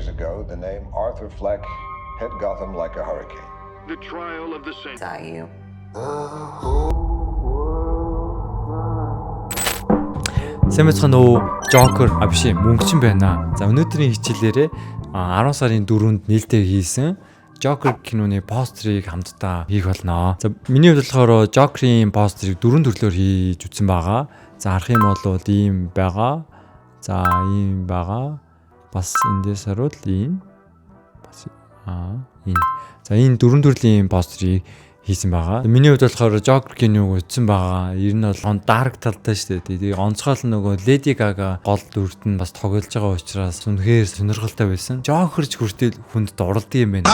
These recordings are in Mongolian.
years ago, the name Arthur Fleck hit Gotham like a hurricane. The trial of the century. Saw you. Сайн байцгаана уу? Joker а биш ээ, мөнгөчин байна. За өнөөдрийн хичээлээрээ 10 сарын 4-нд нээлттэй хийсэн Joker киноны постерыг хамтдаа хийх болно. За миний хувьд болохоор Joker-ийн постерыг дөрвөн төрлөөр хийж үзсэн байгаа. За харах юм бол ийм байгаа. За ийм байгаа. Бас эндээс харуул ийм. Бас энэ. За энэ дөрвөн төрлийн постерыг хийсэн байгаа. Миний хувьд болохоор Joker киног үзсэн байгаа. Ер нь бол dark талтай шүү дээ. Тэгээ онцгой л нөгөө Lady Gaga гол дүрд нь бас тоглож байгаа учраас үнэхээр сонирхолтой байсан. Joker ч хүртэл хүнд дурлдаг юм байна.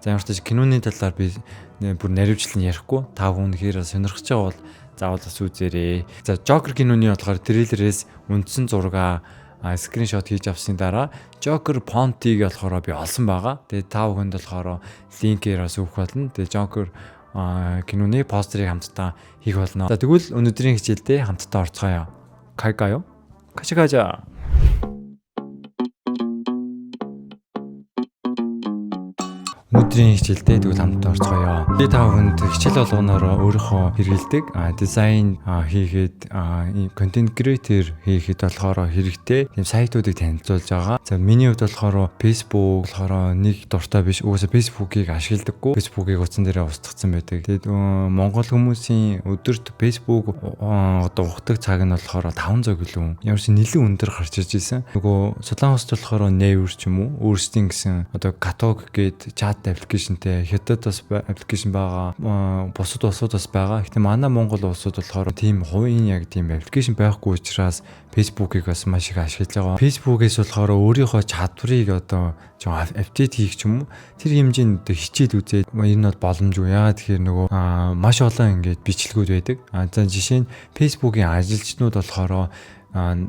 За ямар ч тач киноны талаар би бүр наривчлан ярихгүй. Та хүн үнэхээр сонирхож байгаа бол заавал бас үзээрэй. За Joker киноны болохоор трейлерээс үндсэн зургаа screenshot хийж авсны дараа Joker font-ыг болохоор би олсон байгаа. Тэгээ та бүхэнд болохоор линкээр бас өгөх болно. Тэгээ Joker киноны постерыг хамтдаа хийх болно. За тэгвэл өнөөдрийн хичээлдээ хамтдаа орцгоё. 갈까요? 같이 가자. Өнөөдрийн хичээлдээ тэгвэл хамтдаа орцгоё. Би та бүхэнд хичээл болгоноор өөрийнхөө хэрэглэдэг дизайн хийхэд контент creator хийхэд болохоор хэрэгтэй тийм сайтуудыг танилцуулж байгаа. За миний хувьд болохоор Facebook болохоор нэг дуртай биш. Угаасаа Facebook-ийг ашигладаггүй. Facebook-ийг утсан дээрээ устгацсан байдаг. Тэгээд Монгол хүмүүсийн өдөрт Facebook одоо ухдаг цаг нь болохоор 5 цаг илүү. Ямар ч нэлээд өндөр гарч ирж ирсэн. Нөгөө Солонгост болохоор Naver ч юм уу өөрсдийн гэсэн одоо Katalog гээд чат application-тэй хятад бас application байгаа. Бусад улсууд бас байгаа. Гэхдээ манай Монгол улсууд болохоор тийм хувийн яг тийм application байхгүй учраас Facebook-ыг бас маш их ашиглаж байгаа. Facebook-ээс болохоор өөрийнхөө чадварыг одоо жоо update хийх ч юм уу тэр хэмжээнд одоо хичээл үзээд энэ нь бол боломжгүй. Яагаад тэгэхээр нөгөө маш олон ингээд бичлэгүүд байдаг. За жишээ нь Facebook-ийн ажилчнууд болохоор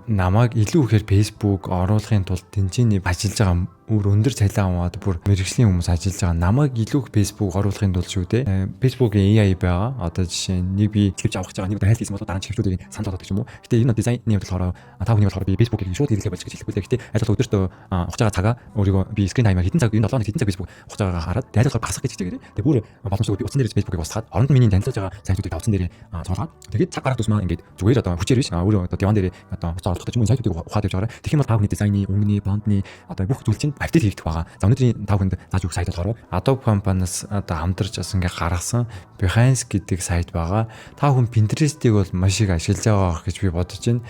намайг илүү ихээр Facebook оруулахын тулд тэнцээний ажиллаж байгаа бүр өндөр цалин аваад бүр мэргэжлийн хүмүүс ажиллаж байгаа. Намайг илүү их Facebook оруулахын тулд шүү дээ. Facebook-ийн AI байгаа. Одоо жишээ нь нэг би клипч авах гэж байгаа. Нэг хайл хийсэн бол дараа нь клипчүүдийг санал болгодог ч юм уу. Гэтэ энэ дизайны хувьд болохоор та бүхний болохоор би Facebook-ийг шууд хэрэглэх болж гэж хэлэхгүй лээ. Гэтэ аль болох өдөрт ухаж байгаа цагаа өөрийгөө би screen time-аар хэдэн цаг энэ 7 хоног хэдэн цаг Facebook ухаж байгаагаа хараад аль болохоор багасгах гэж хичээгээрэй. Тэгээ бүр боломжтой би утсан дээрээс Facebook-ыг устгаад оронд миний танилцуулж байгаа сайтуудыг утсан дээрээ цуглаад тэгээд цаг гарах тусмаа ингээд зүгээр одоо хүчээр биш өөрөө одоо диван дээрээ одоо хуцаа олгох ч юм уу сайтуудыг ухаад явж байгаарай. Тэгэх юм бол та бүхний дизайны, өнгөний, фонтны одоо бүх зүйл чинь update хийгдэх байгаа. За өнөөдрийн та бүхэнд зааж өгөх сайт болохоор Adobe компаниас одоо хамтарч бас ингээ гаргасан Behance гэдэг сайт байгаа. Та бүхэн Pinterest-ийг бол маш их ашиглаж байгаа гэж би бодож байна.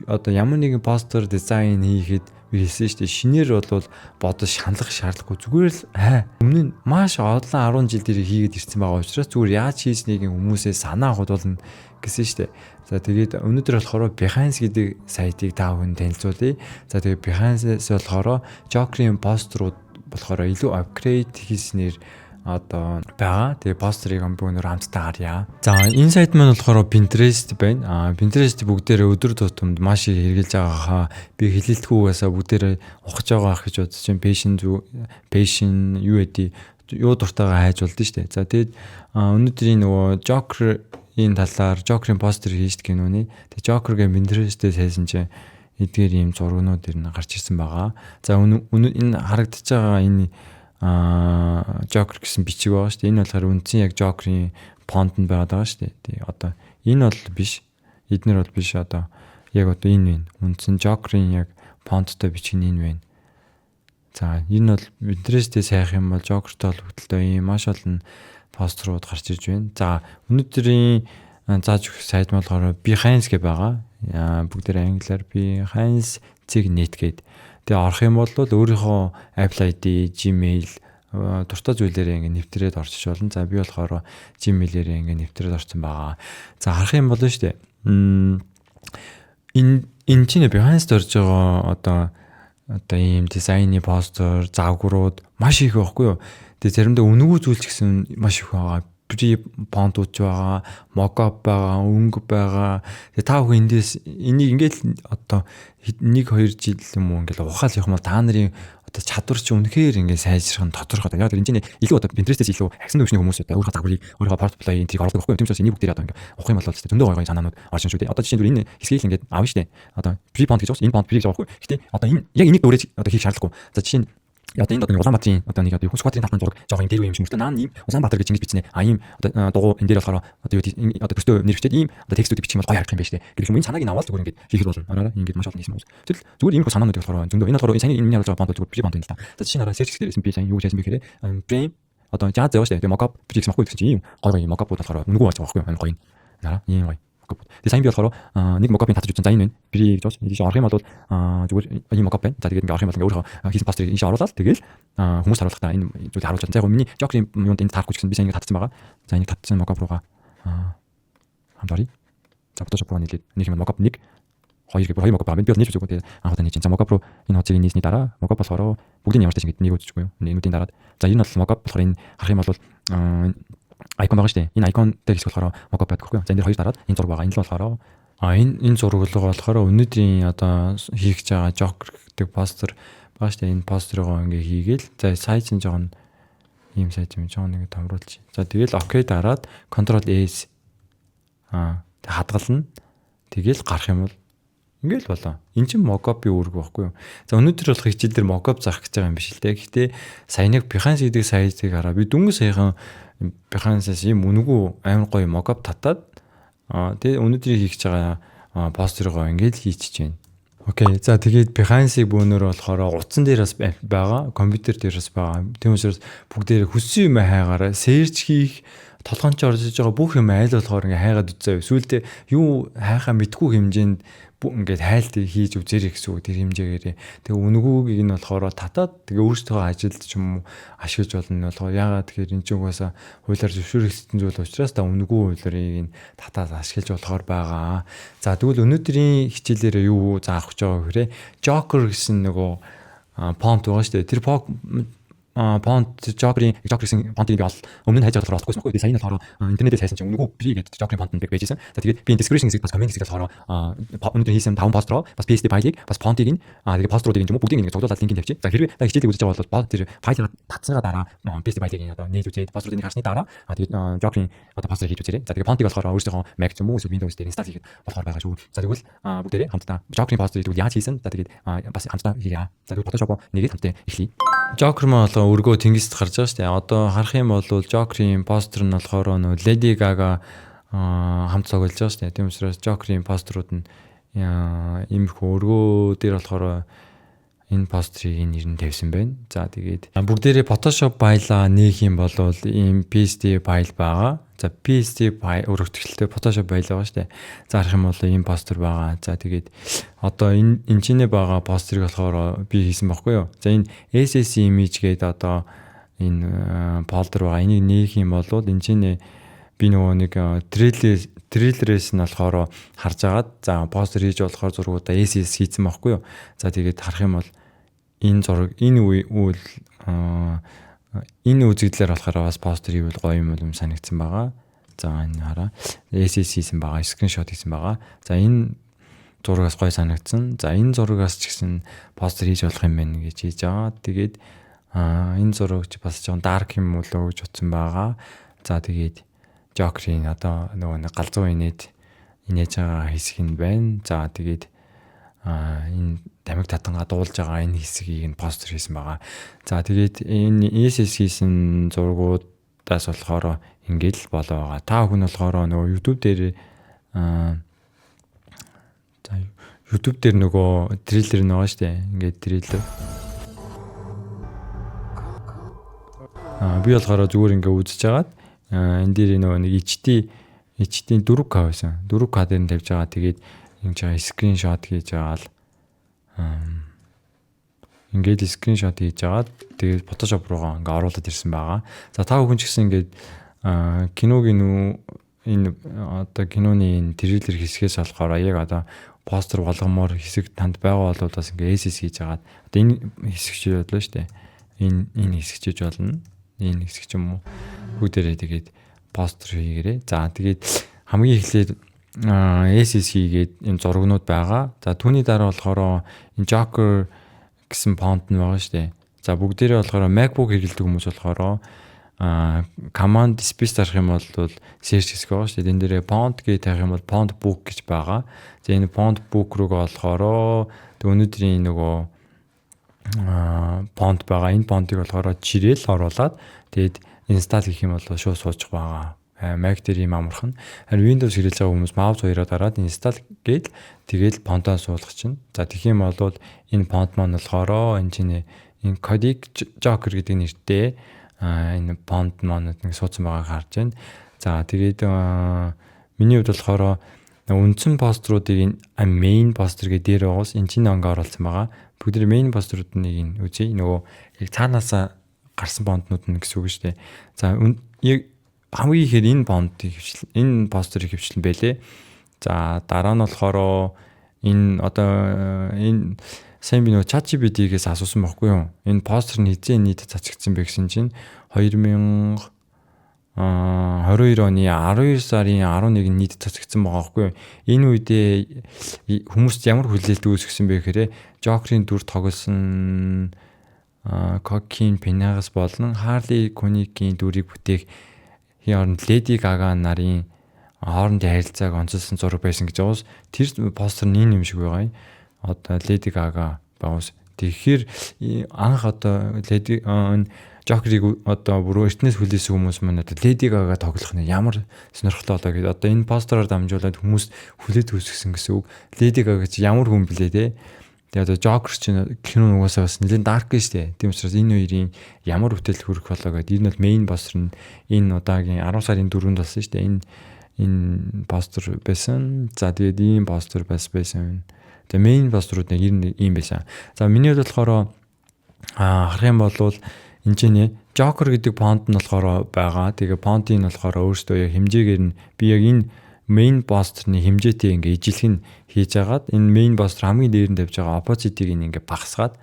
Одоо ямар нэгэн постэр дизайн хийхэд би хэлсэн шүү дээ. Шинээр бол бодож шаналх шаардлагагүй. Зүгээр л өмнө нь маш олон 10 жил дээр хийгээд ирсэн байгаа учраас зүгээр яаж хийснийг хүмүүсээ санаа авахд болно гэсэн шүү дээ. За тэгээд өнөөдөр болохоор Behance гэдэг сайтыг та бүхэнд танилцуулъя. За тэгээд Behance-с болохоор Joker-ийн постерууд болохоор илүү upgrade хийснээр одоо байгаа. Тэгээ постерыг би өнөр хамтдаа харъя. За энэ сайт маань болохоор Pinterest байна. Pinterest бүгдээрээ өдөр тутамд маш их хэрэглэж байгаагаа би хэлэлтгүйгээсээ бүгдээрээ ухаж байгаа ах гэж бодож чинь passion зү passion юу эдий юу дуртайгаа хайж болдсон шүү дээ. За тэгээд өнөөдрийн нөгөө Joker-ийн талаар Joker-ийн постэр хийж киноны. Тэгээ Joker-гээ Pinterest-ээс хайсан чинь эдгээр ийм зургнууд ер нь гарч ирсэн байгаа. За энэ харагдаж байгаа энэ Joker гэсэн бичиг байгаа шүү дээ. Энэ болохоор үндсэн яг Joker-ийн фонт нь байгаад байгаа шүү дээ. Тэгээ одоо энэ бол биш. Эднэр бол биш одоо яг одоо энэ байна. Үндсэн Joker-ийн яг фонттой бичиг нь энэ байна. За энэ бол Pinterest-ээс хайх юм бол Joker-тай холбогдлоо ийм маш олон постерууд гарч ирж байна. За өнөөдрийн зааж өгөх сайт нь болохоор Behance гэж байгаа. Бүгдээр англиар Behance .net гээд. Тэгээ орох юм бол өөрийнхөө Apple ID, Gmail дуртай зүйлээрээ ингээ нэвтрээд орчиж болно. За би болохоор Gmail-ээрээ ингээ нэвтрээд орсон байгаа. За харах юм бол шүү дээ. Энэ чинь Behance-д орж байгаа одоо ийм дизайны постэр, загварууд маш их байхгүй юу? Тэгээ заримдаа үнэгүй зүйл ч гэсэн маш их байгаа. Free фонтууд ч байгаа, mockup байгаа, өнгө байгаа. Тэгээ та бүхэн эндээс энийг ингээл одоо 1 2 жил юм уу ингээл ухаал явах юм бол та нарын одоо одоо чадвар чи үнэхээр ингээд сайжрах нь тодорхой. Яг тэр энэ илүү одоо Pinterest-ээс илүү агсан төвшний хүмүүс одоо өөрийнхөө загварыг, өөрийнхөө портфолио энэ тэрийг оруулдаг байхгүй юу? Тийм учраас энийг бүгдээр одоо ингээд ухах юм бол зөндөө гой гой санаанууд орж шүү дээ. Одоо жишээ нь энэ хэсгийг л ингээд авна шүү дээ. Одоо free font гэж байна. Энэ font free гэж байгаа байхгүй. Гэтэ одоо энэ яг энийг дүүрэж одоо хийх шаардлагагүй. За, жишээ нь одоо энд одоо нэг Улаанбаатарын одоо нэг одоо Сүхбаатарын талбайн зураг жоо юм дээр юм шиг мөртөө наа ийм Улаанбаатар гэж ингэж бичнэ. А ийм одоо дугуй энэ дээр болохоор одоо юу одоо төстөө нэр бичээд ийм одоо текстүүдийг бичих юм бол гоё харагдах юм байна шүү дээ. Гэх юм, энэ санааг нь аваад зүгээр ингэж хийхэд болно. Араараа ингэж маш олон хийсэн хүмүүс. Тэгэл зүгээр иймэрхүү санаануудыг болохоор зөндөө, энэ болохоор саяны миний харуулж байгаа font зүгээр free font юм л та. За, жишээ нь хараа, search хийхдээ би сайн юу хийж байсан бэ гэхээр frame одоо jazz яваа шүү дээ. Тэгээ mockup free гэсэн байхгүй гэсэн чинь ийм гоё гоё mockup-ууд болохоор үнэгүй болж байгаа байхгүй юу? Гоё. Нараа ийм гоё mockup. Тэгээ сайн би болохоор нэг mockup-ыг татаж үзсэн. За, энэ байна. Free гэж байна. Ийш орох юм бол зүгээр ийм mockup байна. За, тэгээд ингээ орох юм бол ингээ өөрийнхөө хийсэн постерыг ийш оруулаад, тэгэл хүмүүс харуулахдаа энэ зүйлийг харуулж байна. За, яг миний Joker-ийн юунд энд таарахгүй ч гэсэн би сайн ингээ татсан байгаа. За, энийг татсан mockup руугаа хамт оръё. За, Photoshop руу нийлээд нэг юм mockup 1 2 гэх хоёр mockup байгаа. Би бол нээж үзээгүй. Тэгээд анх удаа нээж. За, mockup руу энэ хуудсыг нээсний дараа mockup болохоор бүгдийг ямар ч тач ингэ нэг үзчихгүй юу. Энүүдийн дараад. За, энэ бол mockup болохоор энэ харах юм бол icon байгаа шүү дээ. Энэ icon дээр хэсэг болохоор mockup байдаг байхгүй юу? За, энэ дээр хоёр дараад энэ зураг байгаа. Энэ л болохоор энэ зураг руу болохоор өнөөдрийн одоо хийх гэж байгаа Joker гэдэг постэр байгаа шүү дээ. Энэ постероо ингээ хийгээл, за, size нь жоохон ийм size юм, жоохон нэг томруулчих. За, тэгэл okay дараад Ctrl S хадгална. Тэгэл гарах юм бол ингээл болоо. Эн чинь mockup-ийн үүрэг байхгүй юу? За, өнөөдөр болох хичээл дээр mockup заах гэж байгаа юм биш л дээ. Гэхдээ саяныг Behance гэдэг сайтыг хараа. Би дөнгөж саяхан Behance-аас ийм үнэгүй амар гоё mockup татаад тэгээ өнөөдрийн хийх гэж байгаа постероо ингээд хийчихэж байна. Okay. За, тэгээд Behance-ийг бөөнөр болохоор утсан дээр бас байгаа, компьютер дээр бас байгаа. Тийм учраас бүгдээрээ хүссэн юм хайгаараа search хийх, толгойн ч орж иж байгаа бүх юм айл болохоор ингээ хайгаад үзээ. Сүүлдээ юу хайхаа мэдгүй хэмжээнд ингээд хайлт хийж үзээрэй гэсэн үг тэр хэмжээгээрээ. Тэгээ үнэгүйг нь болохоор татаад тэгээ өөрсдөө ажилд ч юм уу ашиглаж болно болохоор, яагаад тэгэхээр энэ ч угаасаа хуулиар зөвшөөрөгдсөн зүйл учраас та үнэгүй хуулиарыг нь татаад ашиглаж болохоор байгаа. За, тэгвэл өнөөдрийн хичээлээрээ юу заах гэж байгаа гэхээр Joker гэсэн нөгөө font байгаа шүү дээ. Тэр font Joker гэсэн font-ыг би ол өмнө нь хайж байгаа болохоор олохгүй байхгүй. Тэгээ сая нь болохоор интернетээс хайсан чинь үнэгүй free гэдэг Joker-ийн font нь байжсэн. За, тэгээд би description хэсэгт бас comment хэсэгт болохоор өнөөдөр хийсэн 5 пост руу бас PSD файлыг, бас font-ыг нь, тэгээд поструудыг юм уу бүгдийг нэг цуглуулад линкийг тавьчих. За, хэрвээ та хичээлийг үзэж байгаа бол тэр файлыг татсныгаа дараа PSD файлыг одоо нээж үзээд, поструудыг харсны дараа тэгээд Joker-ийн одоо пострыг хийж үзээрэй. За, тэгээд font-ыг болохоор өөрсдийнхөө Mac ч юм уу эсвэл Windows дээр install хийхэд болохоор байгаа шүү. За, тэгвэл бүгдээрээ хамтдаа Joker-ийн пострыг тэгвэл яаж хийсэн? За, тэгээд бас хамтдаа хийе. За, тэгвэл Photoshop нэгээд хамтдаа эхлэе. Joker маань болохоор өргөө тэнгист гарч байгаа шүү дээ. Одоо харах юм бол Joker-ийн постэр нь болохоор нөө Lady Gaga хамт цоглож байгаа шүү дээ. Тийм учраас Joker-ийн постерууд нь иймэрхүү өргөө дээр болохоор энэ постерыг нэр нь тавьсан байна. За, тэгээд бүгдээрээ Photoshop файлаа нээх юм бол ийм PSD файл байгаа. За, PSD файл өргөтгөлтэй Photoshop файл байгаа шүү дээ. За, харах юм бол ийм постэр байгаа. За, тэгээд одоо энэ энэ чинээ байгаа постерыг болохоор би хийсэн байхгүй юу? За, энэ SS image гэдэг одоо энэ folder байгаа. Энийг нээх юм бол энэ чинээ би нөгөө нэг трейлерээс нь болохоор харж агаад, за, постэр хийж болохоор зургуудаа SS хийсэн байхгүй юу? За, тэгээд харах юм бол энэ зураг, энэ үйл, энэ үзэгдлэр болохоор бас постэр хийвэл гоё юм юм санагдсан байгаа. За, энэ хараа. SS хийсэн байгаа, screenshot хийсэн байгаа. За, энэ зурагаас гоё санагдсан. За, энэ зурагаас ч гэсэн постэр хийж болох юм байна гэж хийж байгаа. Тэгээд энэ зураг ч бас жоохон dark юм уу гэж утсан байгаа. За, тэгээд Joker-ийн одоо нөгөө нэг галзуу инээд инээж байгаа хэсэг нь байна. За, тэгээд энэ тамхи татангаа дуулж байгаа энэ хэсгийг нь постэр хийсэн байгаа. За, тэгээд энэ SS хийсэн зургуудаас болохоор ингээд л болоо байгаа. Та бүхэн болохоор нөгөө YouTube дээр за, YouTube дээр нөгөө трейлер нэг байгаа шүү дээ. Ингээд трейлер. Би болохоор зүгээр ингээ үзэж хагаад энэ дээр нөгөө нэг HD 4K байсан. 4K дээр нь тавьж байгаа. Тэгээд ингэж байгаа screenshot хийж байгаа л ингээд screenshot хийж агаад тэгээд Photoshop руугаа ингээ оруулаад ирсэн байгаа. За, та бүхэн ч гэсэн ингээд киногийн энэ одоо киноны энэ трейлер хэсгээс болохоор яг одоо постэр болгомоор хэсэг танд байгаа бол бас ингээ SS хийж агаад одоо энэ хэсэг чи бодлоо шүү дээ. Энэ хэсэг чиж болно. Энэ хэсэг ч юм уу. Бүгдээрээ тэгээд постэр хийгээрэй. За, тэгээд хамгийн эхлээд SS хийгээд энэ зургнууд байгаа. За, түүний дараа болохоор энэ Joker гэсэн font нь байгаа шүү дээ. За, бүгдээрээ болохоор MacBook хэрэглэдэг хүмүүс болохоор command space дарах юм бол search хэсэг байгаа шүү дээ. Энэ дээрээ font гэж тавих юм бол font book гэж байгаа. За, энэ font book руугаа болохоор тэг өнөөдрийн нөгөө font байгаа. Энэ font-ыг болохоор чирээл оруулаад, тэгээд install гэх юм бол шууд суучих байгаа. Mac дээр ийм амархан. Харин Windows хэрэглэж байгаа хүмүүс mouse хоёроо дараад install гээд, тэгэл font-оо суулгах чинь. За, тэгэх юм бол энэ font маань болохоор энэ чинь энэ Gothic Joker гэдэг нэртэй энэ font маань нэг суудсан байгааг харж байна. За, тэгээд миний хувьд болохоор үндсэн постеруудыг энэ main poster гэдэг дээр байгаас энэ чинь ингээ оруулсан байгаа. Бүгд main poster-ууд нэг нь үзье. Нөгөө яг цаанаасаа гарсан font-нууд нь гэсэн үг шүү дээ. За, яг хамгийн ихээр энэ font-ыг хвчлэн, энэ постерыг хвчлэн байлээ. За, дараа нь болохоор энэ одоо энэ сайн би нөгөө ChatGPT-гээс асуусан байхгүй юу? Энэ постэр нь хэзээ нийт цацагдсан бэ гэсэн чинь 2022 оны 12 сарын 11-нд нийт цацагдсан байгаа байхгүй юу? Энэ үедээ хүмүүст ямар хүлээлт үүсгэсэн бэ гэхээр Joker-ийн дүр тоглосон Хоакин Феникс болон Харли Квинний дүрийг бүтээх оронд Леди Гага нарын хоорондын харилцааг онцолсон зураг байсан гэж байгаа. Тэр постэр нь энэ юм шиг байгаа юм. Одоо Леди Гага байгуус. Тэгэхээр анх одоо Леди энэ Жокерийг одоо бүр эртнээс хүлээсэн хүмүүс маань одоо Леди Гага тоглох нь ямар сонирхолтой болоо гэдэг. Одоо энэ постероор дамжуулаад хүмүүс хүлээд үүсгэсэн гэсэн үг. Леди Гага чи ямар хүн блэ те? Тэгээ одоо Жокер чинь кино угаасаа бас нэлээд dark шүү дээ. Тийм учраас энэ хоёрын ямар бүтээл хүрэх болоо гэдэг. Энэ бол main poster нь энэ удаагийн 10 сарын 4-нд болсон шүү дээ. Энэ постэр байсан. За, тэгээд ийм постэр бас байсан. Тэгээ main постерууд нэг ер нь ийм байсан. За, миний хувьд болохоор харах юм бол энэ чинь Joker гэдэг font нь болохоор байгаа. Тэгээ font-ын нь болохоор өөрөөсөө яг хэмжээгээр нь би яг энэ main poster-ны хэмжээтэй ингээ ижилхэн хийж агаад, энэ main poster хамгийн дээр нь тавьж байгаа opacity-г ингээ багасгаад,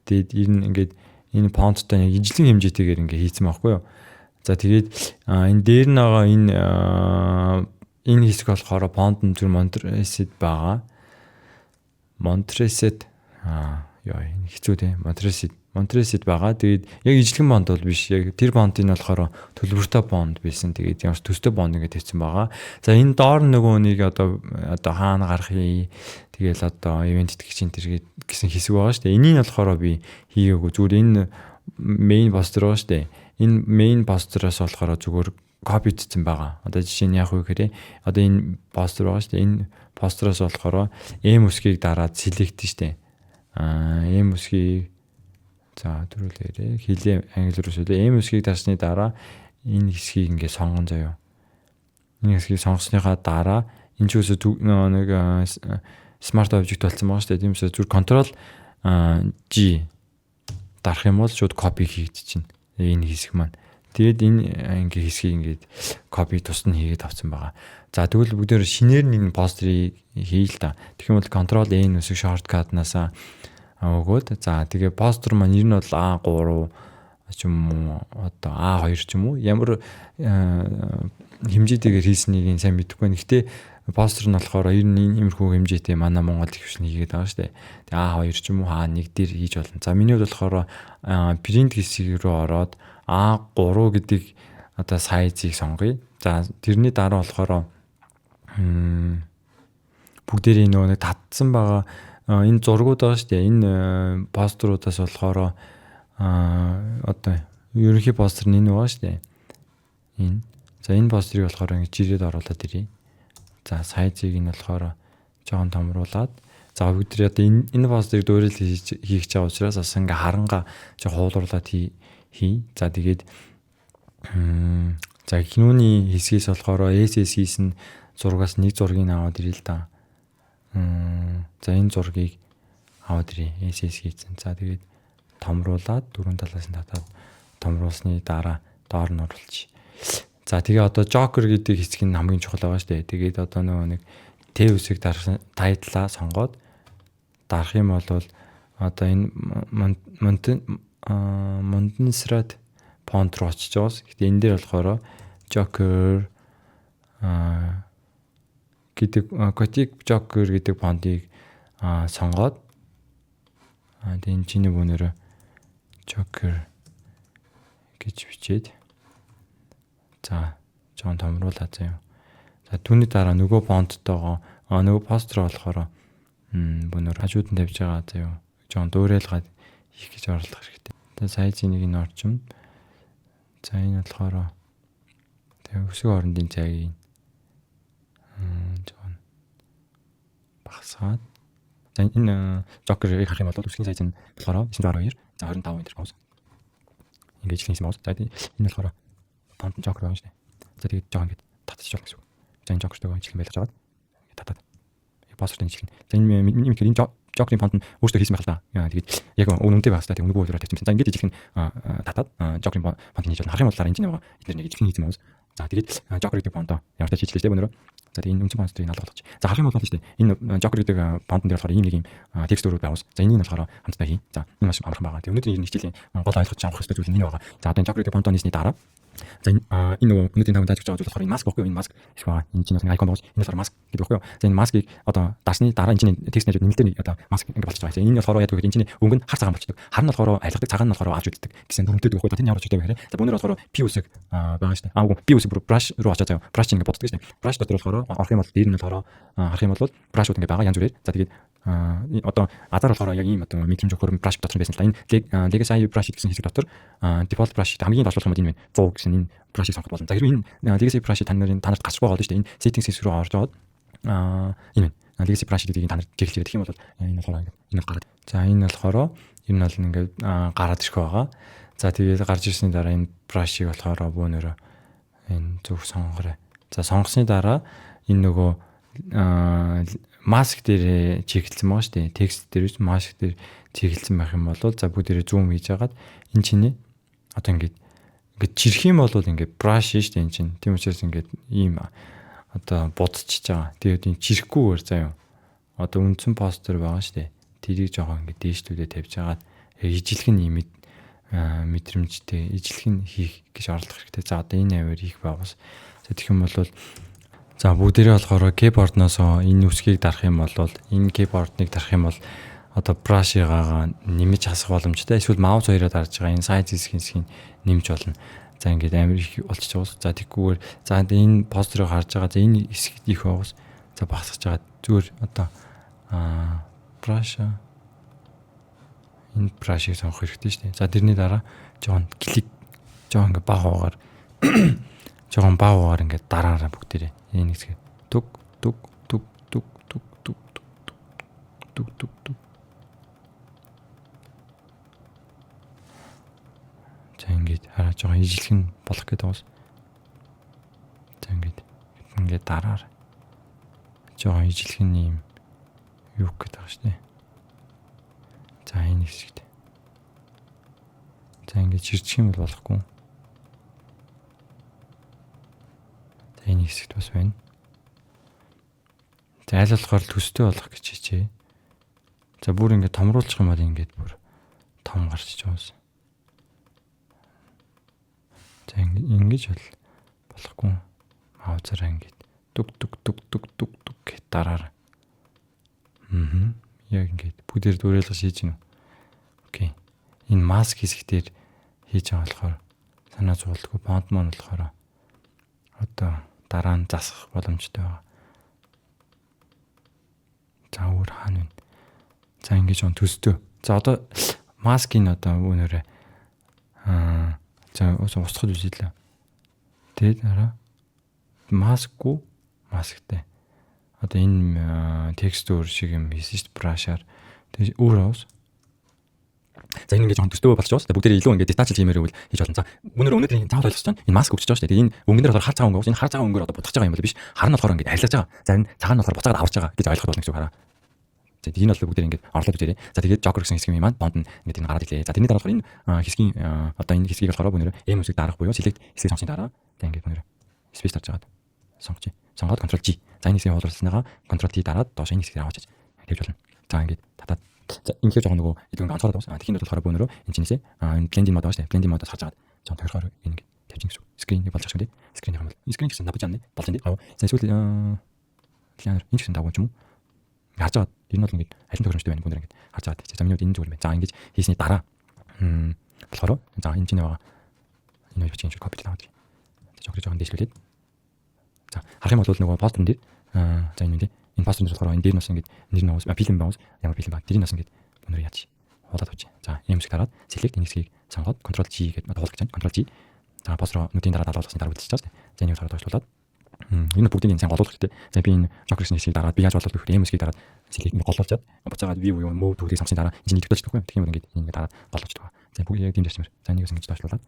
тэгээд энэ ингээд энэ font-той яг ижилхэн хэмжээтэйгээр ингээ хийцэн байхгүй юу. За, тэгээд энэ дээр нь байгаа энэ хэсэг болохоор font нь зүр Montserrat байгаа. Montserrat ёо, энэ хэцүү те. Montserrat байгаа. Тэгээд яг ижлэгэн font бол биш. Яг тэр font-ын болохоор төлбөртэй font байсан. Тэгээд ямар ч төстэй font ингээд тавьсан байгаа. За, энэ доор нөгөө нэг одоо хаана гарах юм. Тэгээл одоо event тэтгэгчийн тэр гэсэн хэсэг байгаа шүү дээ. Энийг нь болохоор би хийгээгүй. Зүгээр энэ main poster байгаа шүү дээ. Энэ main poster-оос болохоор зүгээр copy-дсэн байгаа. Одоо жишээ нь яах вэ гэхээр одоо энэ постэр байгаа шүү дээ. Энэ постероос болохоор M үсгийг дараад select шүү дээ. M үсгийг, за, түрүүлээрээ хилээ англи руу шүлээ. M үсгийг дарсны дараа энэ хэсгийг ингээд сонгон заяа. Энэ хэсгийг сонгосныхаа дараа энэ ч үсэ нэг smart object болсон байгаа шүү дээ. Тийм учраас зүгээр control G дарах юм бол шууд copy хийгдчихэв. Энэ хэсэг маань. Тэгээд энэ ингээ хэсгийг ингээд copy тусад нь хийгээд авсан байгаа. За, тэгвэл бүгдээр шинээр нь энэ постерыг хийе л да. Тэгэх юм бол control N үсэг shortcut-наас өгөөд, за, тэгээ постэр маань ер нь бол A3 ч юм уу, одоо A2 ч юм уу, ямар хэмжээтэйгээр хийснийг сайн мэдэхгүй байна. Гэхдээ постэр нь болохоор ер нь иймэрхүү хэмжээтэй манай Монгол их хвшлэн хийгээд байгаа шүү дээ. Тэгээ A2 ч юм уу, A1 дээр хийж болно. За, миний хувьд болохоор print хэсэг рүү ороод A3 гэдэг одоо size-ыг сонгоё. За, тэрний дараа болохоор бүгдээрийн нөгөө нэг татсан байгаа энэ зургууд байгаа шүү дээ. Энэ постеруудаас болохоор одоо ерөнхий постэр нь энэ байгаа шүү дээ. Энэ. За, энэ постерыг болохоор ингэж жирээд оруулаад ирье. За, size-ыг нь болохоор жоохон томруулад, за, бүгд одоо энэ постерыг дүүрэл хийх гэж байгаа учраас бас ингээ харанга жоохон хуулруулад хий. За, тэгээд за, киноны хэсгээс болохоор SS хийсэн зургаас нэг зургийг аваад ирээ л да. За, энэ зургийг аваад ирье. SS хийсэн. За, тэгээд томруулад, дөрвөн талаас нь татаад, томруулсны дараа доор нь оруулчих. За, тэгээ одоо Joker гэдэг хэсэг нь хамгийн чухал байгаа шүү дээ. Тэгээд одоо нөгөө нэг Т үсэг дарсан title-аа сонгоод дарах юм бол одоо энэ Montserrat font руу очиж байгаас. Гэтэ энэ дээр болохоор Joker гэдэг, Gothic Joker гэдэг font-ыг сонгоод Тэгээ энэ чиний бүүнээрээ Joker гэж бичээд, за, жоон томруулаа заяа. За, түүний дараа нөгөө font-тойгоо, нөгөө постэр болохоор бүүнээр хажууд нь тавьж байгаа заяа. Жоон дуурайлгаад хийх гэж оролдох хэрэгтэй. За, size-ыг нэг нь орчим. За, энэ болохоор тэгээ өсөг орондын зайг жоон багасгаад. За, энэ Joker-ыг харах юм бол үсгийн size нь болохоор 912, за, 25 энэ mouse. Ингээд ижлэн хийсэн mouse. За, энэ болохоор font Joker байгаа шүү дээ. За, тэгээд жоон ингээд татчих болно гэсэн үг. За, энэ Joker-тойгоо ижлэн байлгаж аваад ингээд татаад постерт ижлэн. За, энэ миний мэдэхээр энэ Joker-ийн font нь өөртөө хийсэн байх л да. Тэгээд яг үнэнтэй байх хэрэгтэй. Үнэгүй өөрөөр тавьчихсан. За, ингээд ижлэх нь татаад Joker-ийн font хийж болно. Харах юм бол энэ чинь байгаа эдгээр нэг ижлэх хийсэн mouse. За, тэгээд Joker гэдэг font-оо ямар ч хийжлээ шүү дээ өнөрөө. За, тэгээд энэ үндсэн font-ыг алга болгоч. За, харах юм бол шүү дээ. Энэ Joker гэдэг font-н дээр болохоор ийм нэг юм текст өрөө байгуус. За, энийг нь болохоор хамтдаа хийн. За, энэ маш амархан байгаа. Тэгээд өнөөдрийн хичээлийн гол ойлгож авах ёстой зүйл нь энэ байгаа. За, одоо энэ Joker гэдэг font-оо нийсний дараа, за, энэ нөгөө өнөөдрийн таван дааж өгч байгаа зүйл болохоор энэ маск байхгүй юу? Энэ маск их байгаа. Энэ чинь нэг icon байгуулж, энэ болохоор маск гэдэг байхгүй юу? За, энэ маскыг одоо дарсны дараа энэ чинь текст нэж нэмэлтээр нэг одоо маск ингэ болчихж байгаа. За, энэ нь болохоор яг гэвэл энэ чинь өнгө нь хар цагаан болчихдог. Хар нь болохоор арилгадаг, цагаан нь болохоор авч үздэг гэсэн дүрмтэй байхгүй юу? Тэр нь ямар учиртай вэ гэхээр, за, бүүнээр болохоор P үсэг байгаа шүү дээ. Аа, үгүй, B үсэг бүр brush руу очоод заяа. Brush ингэ боддог шүү дээ. Brush дотор болохоор орох юм бол дээр нь болохоор харах юм бол brush ууд ингэ байгаа янз бүрээр. За, тэгээд одоо азар болохоор яг ийм одоо мэдрэмж өгөхөр brush дотор байсан л та. Энэ legacy brush гэсэн хэсэг дотор default brush хамгийн доошлох юм бол энэ байна. 100 гэсэн энэ brush-ыг сонгох болно. За, хэрвээ энэ legacy brush та нарын та нарт гарчгүй байгаа бол шүү дээ. Энэ settings хэсэг рүү орж аваад энэ байна. Legacy brush гэдгийг та нар чиглэж ирэх юм бол энэ болохоор энэ бол гараад. За, энэ болохоор энэ бол ингээд гараад ирэх байгаа. За, тэгээд гарч ирсний дараа энэ brush-ыг болохоор бөөнөрөө энэ зөв сонгорой. За, сонгосны дараа энэ нөгөө маск дээр чиглэлсэн байгаа шүү дээ. Текст дээр биш, маск дээр чиглэлсэн байх юм бол, за, бүгдээрээ zoom хийж хагаад энэ чиний одоо ингээд ингээд чирэх юм бол ингээд brush шүү дээ энэ чинь. Тийм учраас ингээд ийм одоо будчихж байгаа. Тэгээд энэ чирэхгүйгээр заяа. Одоо үндсэн постэр байгаа шүү дээ. Тэрийг жоохон ингээд дээшлүүдээ тавьж хагаад ижилх нь ийм мэдрэмжтэй ижилх нь хийх гэж оролдох хэрэгтэй. За, одоо энэ аваар хийх байгаас. За, тэгэх юм бол, за, бүгдээрээ болохоор keyboard-ноос энэ үсгийг дарах юм бол, энэ keyboard-ыг дарах юм бол одоо brush-ыгаа нэмж хасах боломжтой. Эсвэл mouse хоёроо дарж байгаа энэ size хэсгийн нэмж болно. За, ингээд амар их болчихж байгаа. За, тэгхгүйгээр, за, энэ постерыг харж байгаа. За, энэ хэсэг их байгаас. За, багасгаж байгаа. Зүгээр одоо brush, энэ brush-ыг сонгох хэрэгтэй шүү дээ. За, тэрний дараа жоон клик жоон ингээ баг уугаар, жоон баг уугаар ингээ дараараа бүгдээрээ. Энэ хэсэг туг туг туг туг туг туг туг туг туг туг. За, ингээд хараа жоохон ижилхэн нь болох гэдэг бас. За, ингээд дараар жоохон ижилхэн юм юу гэдэг байгаа шүү дээ. За, энэ хэсэгт. За, ингээд чирчих юм бол болохгүй. За, энэ хэсэгт бас байна. За, аль болохоор төстэй болох гэж хичээе. За, бүр ингээд томруулчих юм бол ингээд бүр том гарч иж байгаа. За, ингэж бол болохгүй. Маузаараа ингээд дүг дүг дүг дүг дүг дүг гэж дараарай. Аа. Яг ингээд бүгдээр дүүрэлгэж хийж гинүү. Okay. Энэ маск хэсэг дээр хийж байгаа болохоор санаа зовлтгүй font маань болохоор одоо дараа нь засах боломжтой байгаа. За, өөр хаана вэ? За, ингэж он төстөө. За, одоо маскын одоо өнөөрэй за устгах үзье лээ. Тэгээд хараа маскгүй, масктай. Одоо энэ текст өөр шиг юм хийсэн шүү дээ brush-аар. Тэгээд өөр ус. За, энэ ингээд жоохон төстөө болчих жоос. Бүгдээрээ илүү ингээд detach хиймээр байвал хийж болно. За, өнөөдрийн заавал ойлгох чинь энэ маск өгчөж байгаа шүү дээ. Энэ өнгөнөр болохоор хар цагаан өнгө. Энэ хар цагаан өнгөөр одоо будгаж байгаа юм бол биш. Хар нь болохоор ингээд арилгаж байгаа. За, энэ цагаан нь болохоор буцаагаад аварч байгаа гэж ойлгох болно гэсэн үг хараа. За, энэ бол бүгдээр ингээд орлоод үзээрэй. За, тэгээд Joker гэсэн хэсгийн маань font нь ингээд энэ гараад ирлээ. За, тэрний дараа болохоор энэ хэсгийн одоо энэ хэсгийг болохоор бүгнээр M үсэг дарах буюу select хэсгийг сонгосны дараа, за, ингээд бүгнээр space дарж хагаад сонгочих. Сонгоод Ctrl G. За, энэ хэсгийн хуулуулсныгаа Ctrl T дараад доош энэ хэсгийг аваачиж тавьж болно. За, ингээд татаад, за, энэ жоохон нөгөө илүү ингээд онцгой байна. Тэгэхийн тулд болохоор бөөнөрөө энэ чинээсээ энэ blending mode байгаа шүү дээ. Blending mode-оос харж агаад жоохон тохирохоор энэ ингээд тавьчих гэсэн үг. Screen болж байгаа шүү дээ. Screen юм бол screen гэсэн набж амны болж байна. За, эсвэл лянер энэ ч гэсэн дагуу ч юм уу. Харж байгаа энэ бол ингээд алин тохиромжтой байна бүгд ингээд харж байгаа. За, миний хувьд энэ зүгээр юм байна. За, ингэж хийсний дараа болохоор за энэ чинь байгаа энэ хоёр бичгийн шиг copy аваад. За, Joker жоохон дээшлүүлээд. За, харах юм бол нөгөө постерн дээр за энэ үү, энэ постерн дээр болохоор энэ дээр нь бас ингээд нэр нь уус фильм байна, ямар фильм ба тэрийг бас ингээд өнөр яаж хуулаад авчих. За, ийм хэсэг дараад select, энэ хэсгийг сонгоод Ctrl G гэдэг хуулах гэж байна. Ctrl G. За, постероо нүдийн дараа далуулгасны дараа үлдчихэж байгаа шүү дээ. За, энийг болохоор доошлуулад энэ бүгдийг сайн голуулах хэрэгтэй. За, би энэ Joker гэсэн хэсгийг дараад би яаж голуулах вэ гэхээр M хэсгийг дараад select голуулчаад буцаагаад V буюу move tool-ийг сонгосны дараа энэ нэгдэж чадахгүй. Тэгэх юм бол ингээд ингээд дараад голуулчихдаг. За, бүгд яг тийм зарчмаар. За, энийг бас ингэж доошлуулад.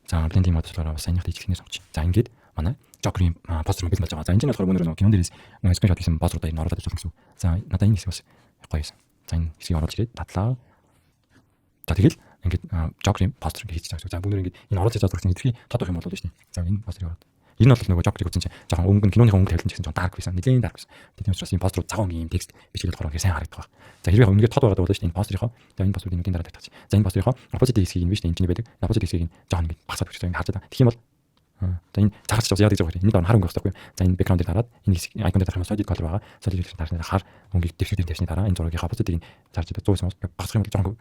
За, blending mode болохоор бас саяных ижилхнээр сонгоч. За, ингээд манай Joker-ийн постер бэлэн болж байгаа. За, энэ нь болохоор өнөр нөгөө кинон дээрээс нөгөө screenshot хийсэн постеруудаа энэ оруулаад ирж гэсэн үг. За, надад энэ хэсэг бас гоё юмсан. За, энэ хэсгийг оруулж ирээд татлаа. За, тэгэл ингээд Joker-ийн постер ингээд хийж байгаа гэсэн. За, бүгнээр ингээд энэ оруулж ирж байгаа зургийг хэтэрхий тод байх юм болов шүү дээ. За, энэ постерыг оруулаад. Энэ нь бол нөгөө Joker-ыг үзсэн чинь жоохон өнгө нь киноныхоо өнгө тавилан ч гэсэн жоохон dark байсан. Нэлээд dark байсан. Тийм учраас энэ постерууд цагаан өнгийн юм текст бичээд болохоор үнэхээр сайн харагдах байх. За, хэрвээ үнэхээр тод байгаад бол шүү дээ энэ постерынхоо за энэ постерыг нүдийн дараа тавьчих. За, энэ постерынхоо opacity хэсгийг нь биш дээ энэ чинь байдаг. Opacity хэсгийг нь жоохон ингээд багасгаад өгч байгаа, ингээд харж байгаа. Тэгэх юм бол за энэ цагаарч бас яадаг гэж байгаа юм. Энэ доор хар өнгө байх хэрэгтэй. За, энэ background дээр дараад энэ хэсэг icon дээр дарах юм solid color байгаа. Solid color дарсны хар өнгийг дэвшиг дээр тавьсны дараа энэ зургийн opacity-г зарж байгаа 100% багасгах юм бол жоохон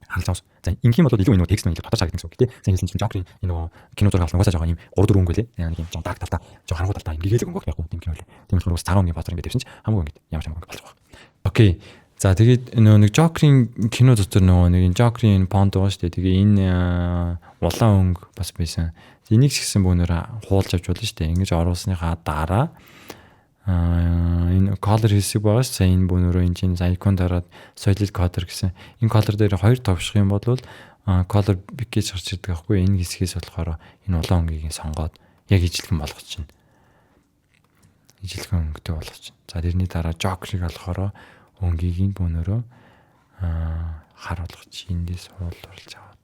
харалж байгаа. За, ингэх юм бол илүү энэ текст нь илүү тодорч харагдана гэсэн үг. Гэтэ сайн хэлсэн чинь Joker-ийн энэ нөгөө кино зураг авах угаасаа жоохон ийм 3 4 өнгө лээ. Нэг юм жоохон dark талтай, жоохон харанхуй талтай юм гэгээлэг өнгө байхгүй тийм кино лээ. Тийм болохоор бас цагаан өнгийн постэр ингэ тавьсан чинь хамаагүй ингэ ямар ч хамаагүй болж байгаа. Okay. За, тэгээд нөгөө нэг Joker-ийн кино дотор нөгөө нэг энэ Joker-ийн font байгаа шүү дээ. Тэгээ энэ улаан өнгө бас байсан. Энийг ч гэсэн бөөнөр хуулж авч болно шүү дээ. Ингэж оруулсныхаа дараа энэ color хэсэг байгаа шүү. Энэ бөөнөрөө энэ чинь icon дараад solid color гэсэн. Энэ color дээр хоёр товших юм бол color pick гэж гарч ирдэг байхгүй. Энэ хэсгээс болохоор энэ улаан өнгийг сонгоод яг ижилхэн болгож чинь. Ижилхэн өнгөтэй болгож чинь. За, тэрний дараа Joker-ыг болохоор өнгийг нь бөөнөрөө хар болгож эндээс хуулуулж аваад.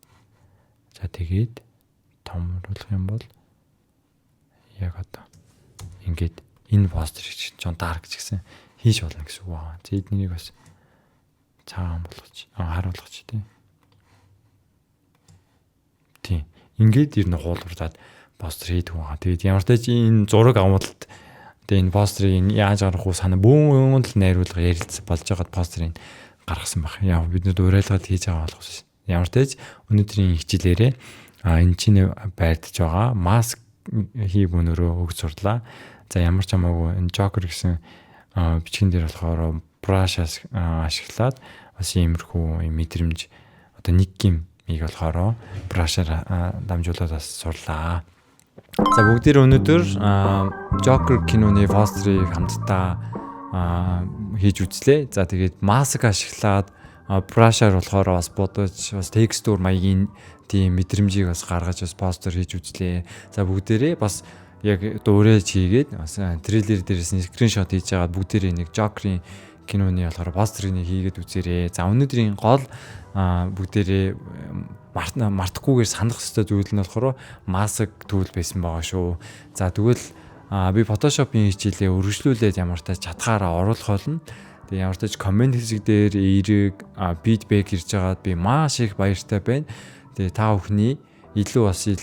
За, тэгээд томруулах юм бол яг одоо ингээд энэ постэр шиг жоон dark ч гэсэн хийж болно гэсэн үг байна. За, эднийг бас цагаан болгож, хар болгоч тий. Тийм. Ингээд ер нь хуулбарлаад постэр хийдэг байгаа. Тэгээд ямар ч тач энэ зураг авалт тэгээ энэ постерыг яаж гаргах уу санаа бүүн л найруулга ярилцсан болж байгаад постерыг гаргасан баг. Яа, бид нар уриалгаад хийж байгаа болохоос. Ямар ч тач өнөөдрийн хичээлээрээ энэ чинь байртаж байгаа маск хийх өнөрөө өгч сурлаа. За, ямар ч хамаагүй энэ Joker гэсэн бичгэн дээр болохоор brush ашиглаад бас иймэрхүү юм мэдрэмж одоо нэг гим мийг болохоор brush-аар дамжуулаад бас сурлаа. За, бүгдээр өнөөдөр Joker киноны постерыг хамтдаа хийж үзлээ. За, тэгээд маск ашиглаад brush-аар болохоор бас будаж, бас texture маягийн тийм мэдрэмжийг бас гаргаж бас постэр хийж үзлээ. За, бүгдээрээ бас яг дуурайж хийгээд бас трейлер дээрээс нь screenshot хийж агаад бүгдээрээ нэг Joker-ийн киноны болохоор постерыг хийгээд үзээрэй. За, өнөөдрийн гол бүгдээрээ мартахгүйгээр санах ёстой зүйл нь болохоор mask tool байсан байгаа шүү. За, тэгвэл би Photoshop-ын хичээлээ өргөжлүүлээд ямар ч чадхаараа оруулах болно. Тэгээ ямар ч тач comment хэсэг дээр эерэг feedback ирж байгаад би маш их баяртай байна. Тэгээ та бүхний илүү бас их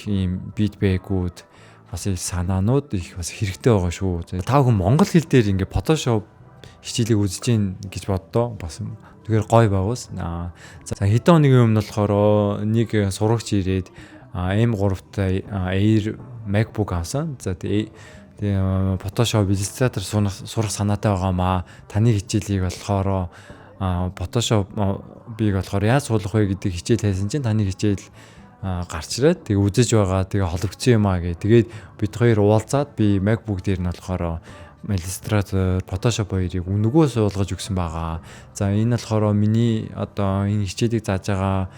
ийм feedback-үүд, бас их санаанууд их бас хэрэгтэй байгаа шүү. Та бүхэн монгол хэл дээр ингээ Photoshop хичээлийг үзэж гин гэж боддоо. Бас тэгэхээр гоё байгуус. За, хэдэн хоногийн өмнө болохоор нэг сурагч ирээд M3-тай Air MacBook авсан. За, тэгээ Photoshop, Illustrator сурах санаатай байгаамаа. Таны хичээлийг болохоор Photoshop бийг болохоор яаж суулгах вэ гэдэг хичээл хайсан чинь таны хичээл гарч ирээд тэгээ үзэж байгаа, тэгээ холбогдсон юм аа гэ. Тэгээд бид хоёр уулзаад би MacBook дээр нь болохоор Illustrator, Photoshop хоёрыг үнэгүй суулгаж өгсөн байгаа. За, энэ болохоор миний одоо энэ хичээлийг зааж байгаа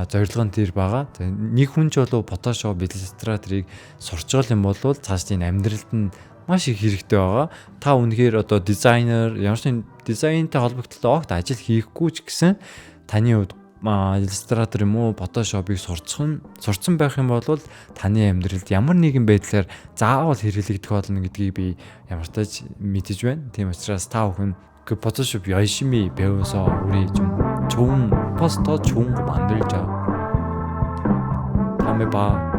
зорилго нь тэр байгаа. За, нэг хүн ч болов Photoshop, Illustrator-ыг сурч байгаа юм бол цааш энэ амьдралд нь маш их хэрэгтэй байгаа. Та үнэхээр одоо дизайнер, ямар ч нэг дизайнтай холбогдлоо огт ажил хийхгүй ч гэсэн таны хувьд Illustrator юм уу Photoshop-ыг сурцсан байх юм бол таны амьдралд ямар нэгэн байдлаар заавал хэрэглэгдэх болно гэдгийг би ямар ч тач мэдэж байна. Тийм учраас та бүхэн 그 Photoshop 열심히 배워서 우리 좀 좋은 포스터 좋은 거 만들자. 다음에 봐.